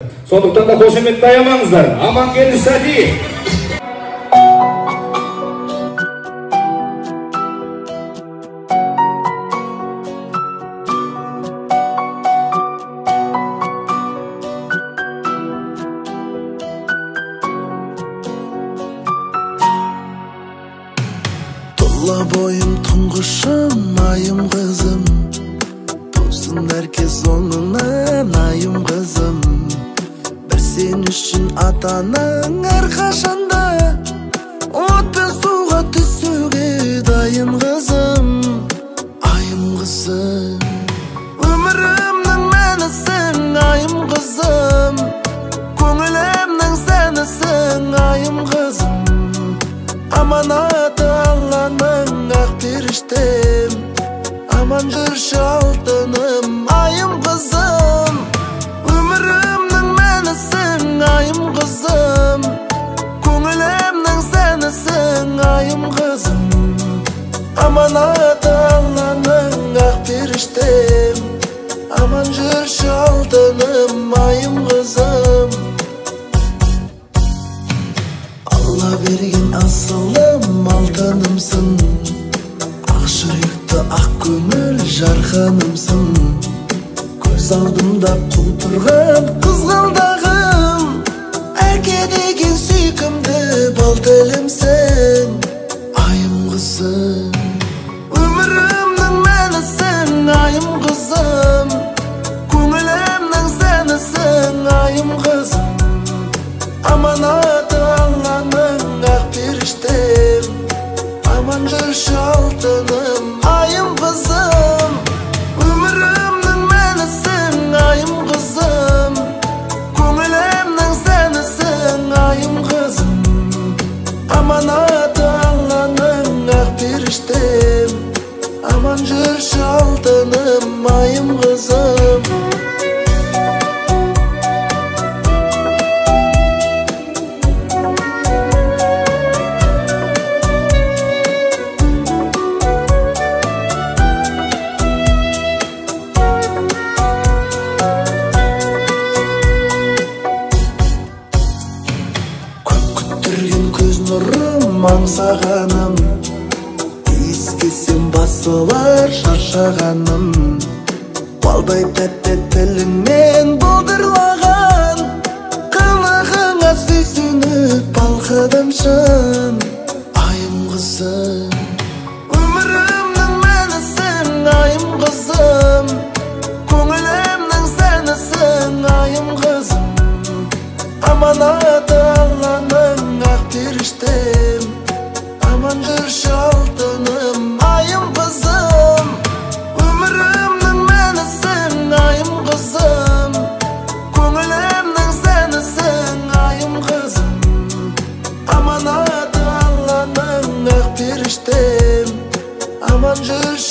Сондықтан да қошеметті аямаңыздар. Амангелді Сәдиев. Тұла бойым тұңғышым, айым қызым, тусын әркез оңынан, айым қызым. Бір сен үшін ата-анаң әрқашанда от пен суға түсуге дайын қызым, айым қызым. Өмірімнің мәнісің, айым қызым, көңілімнің сәнісің, айым қызым. Аманаты Алланың ақ періштем, аман жүрші алтыным, айым қызым. Өмірімнің мәнісің, айым қызым, көңілімнің сәнісің, айым қызым. Аманаты Алланың ақ періштем, аман жүрші алтыным, айым қызым. Алла берген асылым, алтынымсың, ақ жүректі ақ көңіл жарқынымсың. Көз алдымда құлпырған қызғалдағым, әке деген сүйкімді бал тілімсің, айым қызым. Өмірімнің мәнісің, айым қызым, көңілімнің сәнісің, айым қызым. Аманаты Алланың ақ періштем, аман жүрші алтыным, айым қызым. Өмірімнің мәнісің, айым қызым, көңілімнің сәнісің, айым қызым. Аманаты Алланың ақ періштем, аман жүрші алтыным, айым қызым. Көз нұрым аңсағаным, иіскесем басылар шаршағаным. Балдай тәтті тіліңмен бұлдырлаған, қылығыңа сүйсініп балқыдым шын, айым қызым. Өмірімнің мәнісің, айым қызым, көңілімнің сәнісің, айым қызым. Аманаты Алланың ақ періштем, аман жүрші алтыным, айым қызым. Өмірімнің мәнісің, айым қызым, көңілімнің сәнісің, айым қызым. Аманаты Алланың ақ періштем, аман жүрші